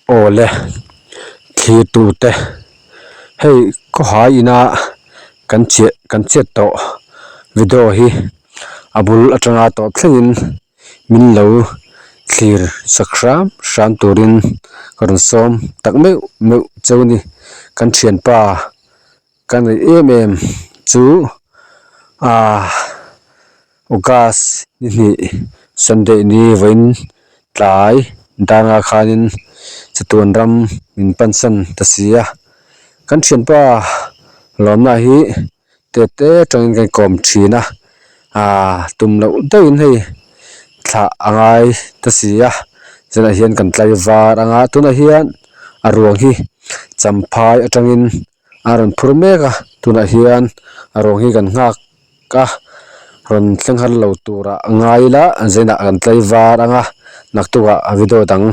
Aw le thlir tur te hei khawhai ina kan chiah kan chiat tawh video hi a bul atanga tawp thlengin min lo thlir sak hram hram turin ka rawn sawm tak meuh meuh cheu a ni kan thianpa. Ka ngaih em em chu aaa August ni hnih Sunday ni vawiin tlai danga khanin chatuan ram min pansan ta si a kan thianpa lawmna hi tet te atangin kan kawm thin a aaa tum loh deuhin hei thlah a ngai ta si a tunah hian kan tlaivar anga tunah hian a ruang hi champhai atangin. A rawn phur mek a tunah hian a rawng hi kan nghak a rawn thleng har lo turah a ngai ila zenah kan tlai var ang a naktukah a video dang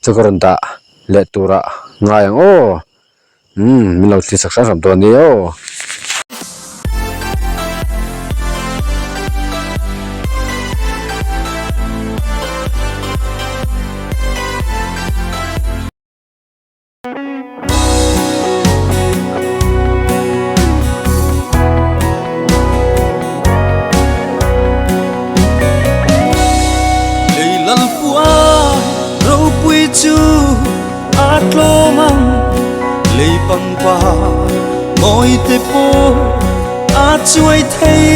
chu ka rawn dah leh turah ngai ang aw umm min lo thlir sak hram hram dawn nia aw. Lei lalpua ropui chu a tlawm ang lei pangpa mawi te pawh a chuai thei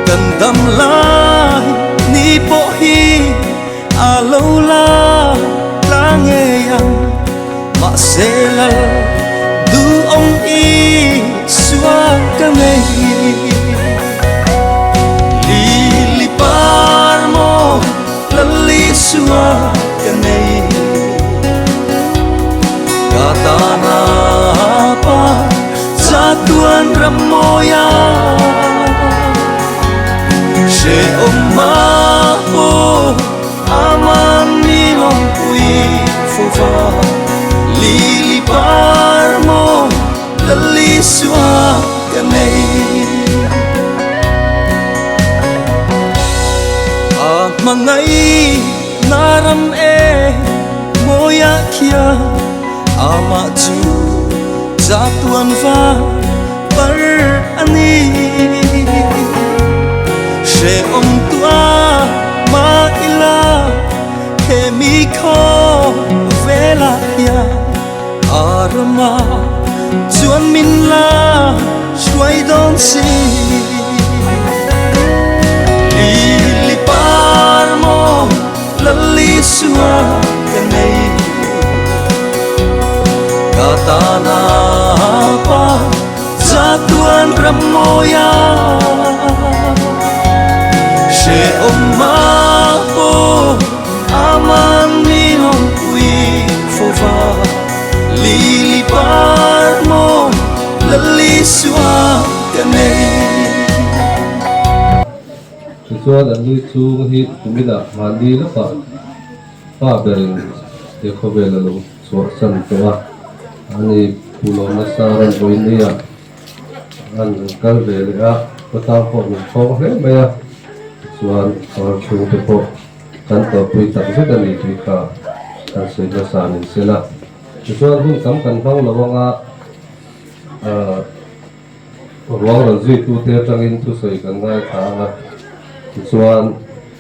kan dam lai ni pawh hi A lo la tla ngei ang mahse lal duhawm i suak ka nei. Lili par maw lali suak ka nei. Ka tana pa chatuan ram mawia. Hrehawm mah pawh aman min awmpui fo va, Lili par maw Lali sua ka nei. A hmangaih na ram e mawiah khian amah chu chatuan va. Par a ni. Hrehawm tua mah ila he mi khaw velah hian a rama chuan min la hruai dawn si. Lili par maw Lali sua ka nei. Ka tana pa chatuan ram mawia hrehawm mah pawh aman min awmpui fo va lili par maw lali sua ka nei. Tichuan an nui chung hi kuminah mahni lawkah Pa berin he khawvel a lo chhuahsan tawh a, ani phulo nasa rawn vawi ni a, an kal ve leh a, khawtlang pawh min thawng hle mai a, tichuan ram chhungte pawh kan tawpui tak zet a ni tih kha kan sawi hmasa nin sel a, tichuan hun tam kan hmang lo anga Ruang rawn zuitute atangin thusawi kan ngaithla ang a, tichuan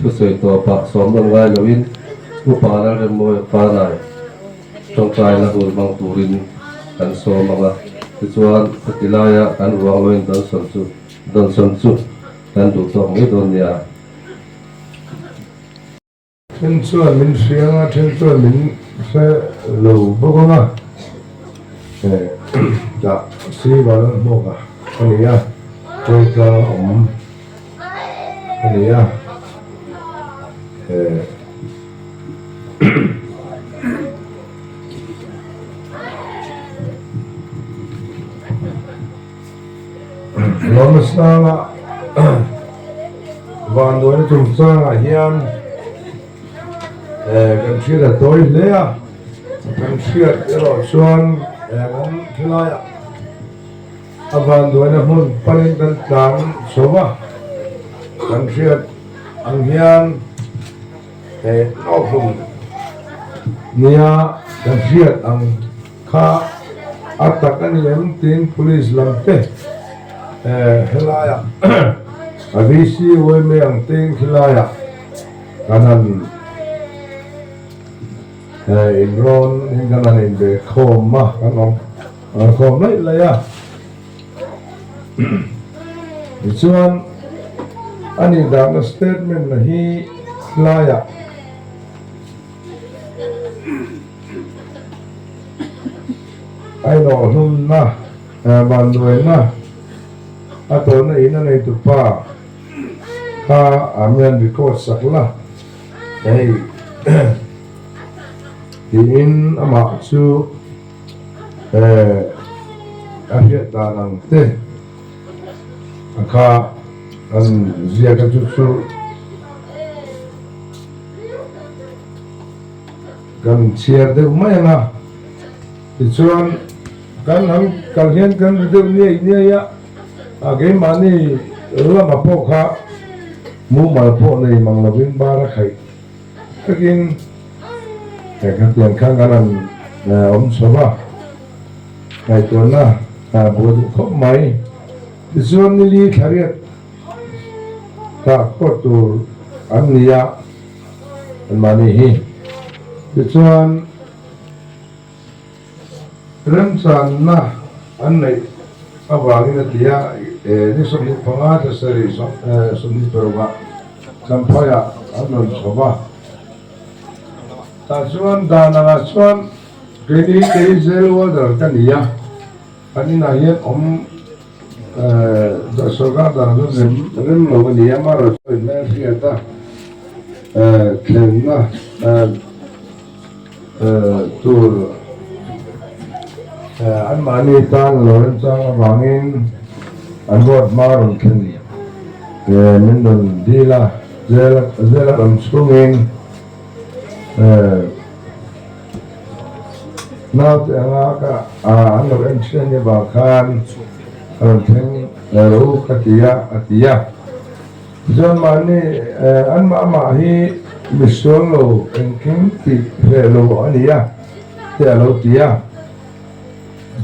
thusawi tawpah sawm rawn ngai loin Upa Lalremmawia Fanai tawngtaina hun hmang turin kan sawm ang a, tichuan heti laia kan ruang loin dawnsawn chu dawnsawn chu kan duh tawk mai dawn nia. Then chuan min hria anga, then chuan min hre lo bawk anga, dah si van hmuak a a ni a, chawi tlang a awm a ni a, Lawmsanga vanduaina chungchangah hian kan hriat a tawi hle a, kan hriat erawh chuan kan khilaiah a vanduaina hmun panin kan tlan chho va, kan hriat ang hian. He nawhlum nia kan hriat ang kha a tak a ni em tiin police lam te helaiah a VC yma ang tein khilaiah kan han inrawn in kan han inbe khawm a kan awm khawm laih laih a. Tichuan, a nih dahna statement na hi hlaiah a inawhhlumna, vanduaina a tawhna in a neitupa kha a mian record sak la hei tiin amah chu A hriat dan ang te a kha an ziak a chu chu kan chhiar deuh mai ang a, tichuan kan han kal hian kan ri deuh niai niai a, a keimahni lama pawh kha mumal pawh nei mang lovin bar a khaih Takin he khatiang khan kan han awm chho va, ngaihtuahna buai duh khawp mai. Tichuan nili thlariat tah khawt tur an ni a, anmahni hi. Tichuan remchanna an neih avangin a ti a, ni 25 thla sarih 26ah Champhaiah an rawn chho va. Tah chuan dan angah chuan keini kei jail warder ka ni a, kan inah hian awm sorkar dan chu rem rem lo a ni a, amaherawhchu inhmelhriat a thlenna tur anmahni tan lo remchang avangin an ruat hma rawn thlen min rawn dil a, jail a awm chhungin naute anga ka an lo en thin anih avang khan a rawn thleng lo ka ti a, a ti a. Chuan mahni anmah mah hi misual lo engkim tih hreh lo a ni a te a lo ti a.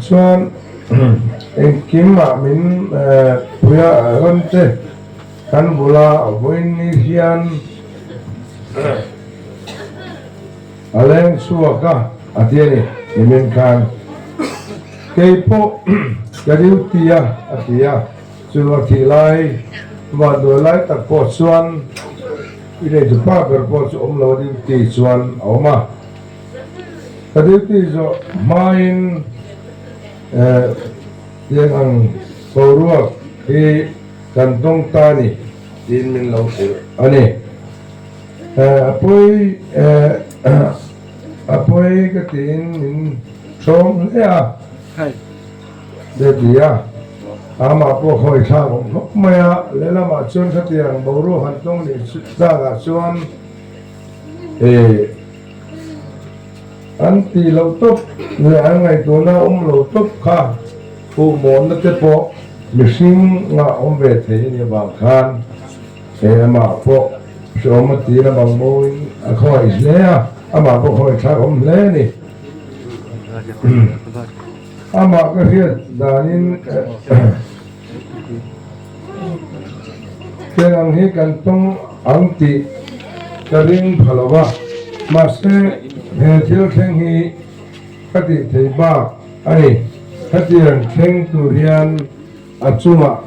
Chuan engkim ah min pui a rawn te kan bula vawiin ni hian a leng chhuak a a ti a ni nimin khan keipawh ka duty a a ti a. Chu a thih lai vanduai lai tak pawh chuan i neitu pa ber pawh chu awm lo a duty chuan a awm a. Ka duty zawh hmain tiang ang boruak hi kan tawng ta ni tiin min lo hrilh a ni. A pawi a pawi ka tiin min ṭhawng hle a. Daddy a, amah pawh hawi thlak awm hlawk mai a, lehlamah chuan khatiang boruak han tawng leh tlakah chuan eh an tih loh tawp leh an ngaihtuahna awm lo tawp kha fuhmawhna te pawh mihring ngah awm ve thei a nih avang khan eh amah pawh hrehawm a tiin a bang mawiin a khawngaih hle a, amah pawh hawi thlak awm hle a ni. Amah ka hriat danin Ken ang hi kan tawng ang tih ka ring pha lo va, mahse he thil thleng hi ka tih thei bak a ni. Khatiang thleng tur hian a chungah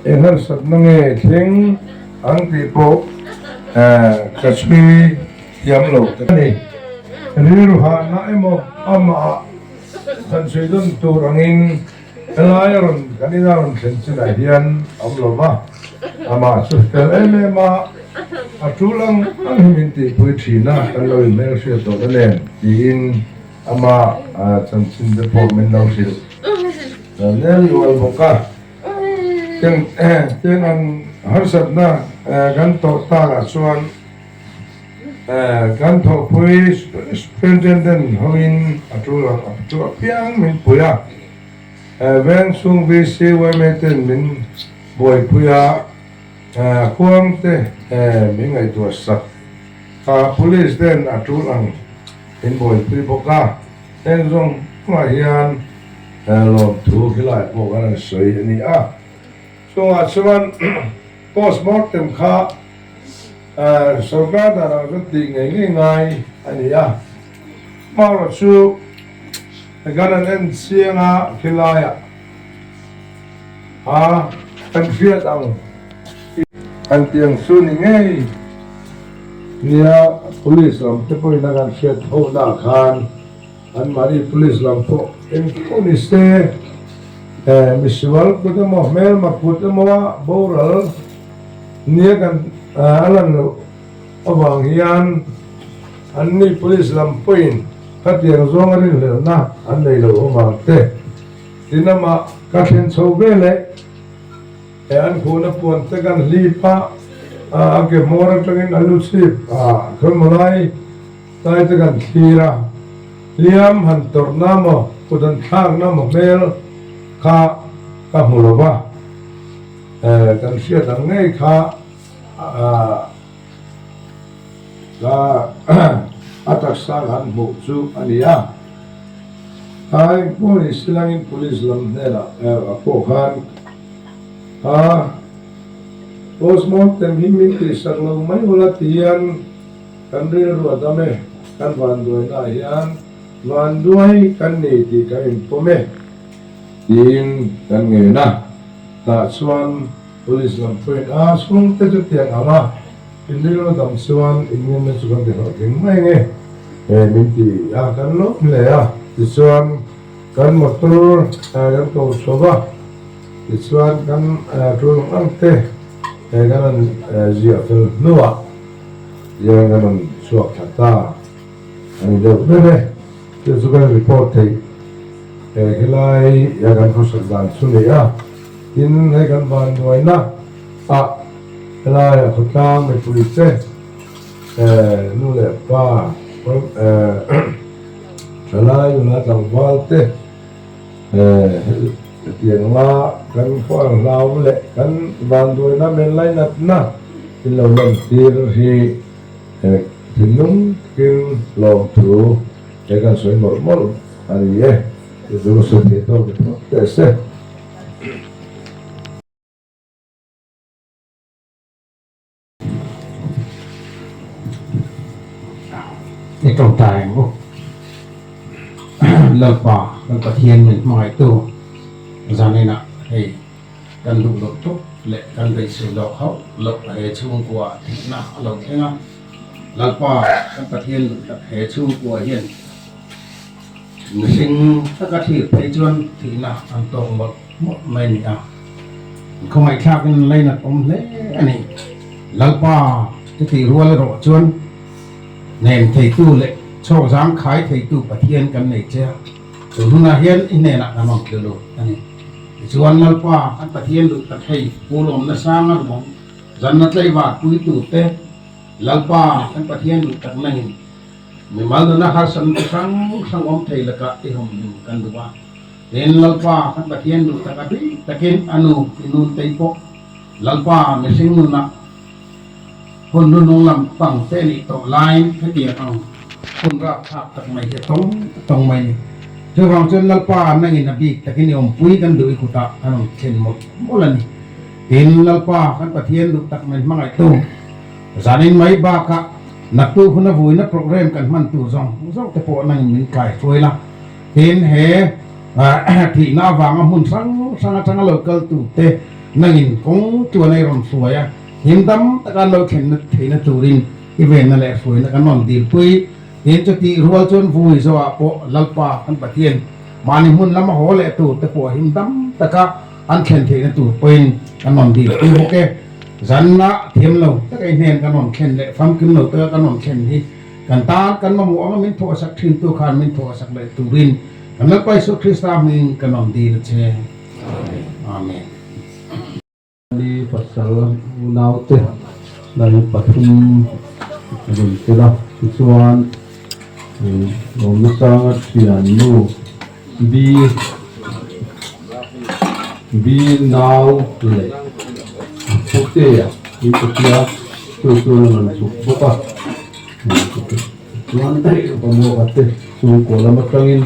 eng harsatna nge thleng ang tih pawh ka chhui thiam lo a ni. Rilru hahna emaw amah Kan sawi dawn tur angin helai a rawn kan ina rawn thlen chinah hian a awm lo va, amah chu fel em em a, a tul ang ang hi min tihpui thin a, kan lo inhmelhriat tawh ta nen tiin ama chanchin te pawh min lo hrilh nel nual bawk a. Tiang ang harsatna kan tawh takah chuan. Kan thawhpui Superintendent hoin a tul ang a chu apiang min pui a, veng chhung VC yma ten min buaipui a, khuang te min ngaihtuah sak a, Police ten a tul ang. in buaipui bawk a, heng zawng zawngah hian lawmthu khilai pawh kan rawn sawi a ni a. Chungah chuan postmortem kha sorkar danah chuan tih ngei ngei ngai a ni a, amaherawh chu kan han en chiang a khilaiah a kan hriat ang an tih ang chu ni ngei nia police lam te pawhin a kan hriat ho na khan an mahni police lam pawh engpawh ni se misual kut emaw hmelma kut emaw boral nia kan a lan loh avang hian an ni police lam pawhin khatiang zawnga rinhlelhna an nei lo avang te Tin amah ka thlen chho ve leh he an khuhna puan te kan hlip a, a ke hmawr atangin a lu chhip a khawimaw lai lai te kan thlir a, hliam han tawrhna maw kut an thlakna maw hmel kha ka hmu lo va, kan hriat ang ngei kha ka a taksa kan hmuh chu a ni a. Ai pawh ni silangin police lam hnenah a pawh khan a postmortem hi min tihsak lo mai ula ti hian kan rilru a dam e, kan vanduainaah hian vanduai kan ni tih kan inpawm e tiin kan ngen a, tah chuan police lam pawhin a chhungte chu tiang ang a. In rilru dam chuan in ngenna chu kan ti hlawhtling mai nge min ti a, kan lawm hle a. Tichuan kan motor kan ko chho va, tichuan kan tul ang ang te kan rawn ziah fel hnuah hian kan rawn chhuak thla ta a ni deuh ber e. Chu chu kan report theih helai kan khawsak dan chu ni a, tin hei kan vanduaina ah Helaia khawtlang mipui te nu leh pa thalai nula tlangval te hetiang anga kan khual hlau leh kan vanduaina men lainatna in lo lantir hi thinlung takin lawmthu he kan sawi mawlh mawlh a ni e. Chu chu ka sawi theih tawk ni phawt teh se. I tawngtai ang u. Lalpa kan Pathian min hmangaihtu zaninah hei kan duh loh tuk leh kan beisei lawk hauh loh he chhungkua thihna a lo thleng a. Lalpa kan Pathian duh tak he chhungkua hian Mihring taka thlir phei chuan thihna an tawk mawlh mawlh mai a ni a, khawngaihthlakin lainat awm hle a ni. Lalpa chutih rual erawh chuan hnem theitu leh chhawk zang khai theitu Pathian kan nei che a, tun hunah hian i hnenah kan rawn tlu lut a ni. Tichuan Lalpa kan Pathian duh tak hei Pu Lawmna Sanga ruang zanna tlaivar puitute Lalpa kan Pathian duh tak nangin Mimal nuna harsatna chi hrang hrang awm thei lakah i humhim kan duh a. Tin, Lalpa kan Pathian duh tak a bik takin a nu i nun tei pawh Lalpa mihring nunah hun nunung lam pang te nih tawh laiin hetiang ang hun rapthlak tak mai hi a tawng tawng mai ni. Chuvang chuan Lalpa nangin a bik takin i awmpui kan duh i kutah kan rawn thlen mawlh mawlh a ni. Tin, Lalpa kan Pathian duh tak mai hmangaihtu Zanin mai bakah naktu huna vuina program kan hman tur zawng zawng te pawh nangin min kai hruai la. Tin, he thihna avanga hmun hrang hrang atanga lo kal tur te nangin kawng chuan ei rawn hruai a, him dam taka an lo thlenna theihna turin i venna leh hruaina kan rawn dilpui. Tin, chutih rual chuan vui zawhah pawh Lalpa kan Pathian mahni hmun lama haw leh tur te pawh him dam taka an thlen theihna tur pawhin kan rawn dilpui bawk e. Zanna thiam lo tak ei hnen kan rawn thlen leh famkim lo taka kan rawn thlen hi kan tan kan mamawh anga min thawhsak thin tu khan min thawhsak leh turin kan Lalpa Isua Krista hming kan rawn dil a che. Amen. Ni pasal unaute lal pathum a rawn tel a, tichuan Lawmnasanga thiannu B B nau leh a putea in ka hria chu chuan a rawn chhuk bawk a. Chuan Pamawka te chhungkaw lam atangin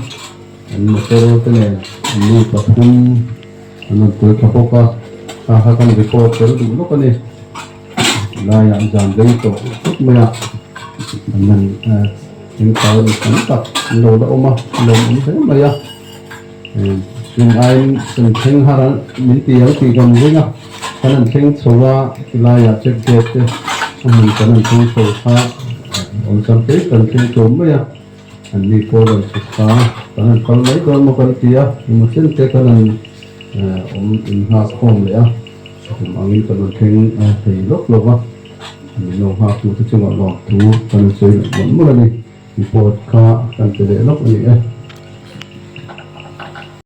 an motor te nen an mi pathum an rawn tel thla bawk a, kha kha kan record tel duh lawk a ni. Laiah zan rei tawh khawp mai a, an han thleng ri tam tak an lo la awm a, an lo awm hle mai a. Chung aiin kan thleng har a min ti ang tih kan ring a, kan han thleng chho a, chulaiah check gate te a hmun kan han thleng chho kha awlsam te kan thleng tlawm mai a, an ni pawh rawn chhuk kha kan han kal mai dawn maw kan ti a, engmaw chen te kan han awm innghak khawm leh a, tum angin kan rawn thleng thei lawk lo va, min lo nghak tu te chungah lawmthu kan han sawi leh mawlh mawlh a ni, report kha kan pe leh lawk a ni e.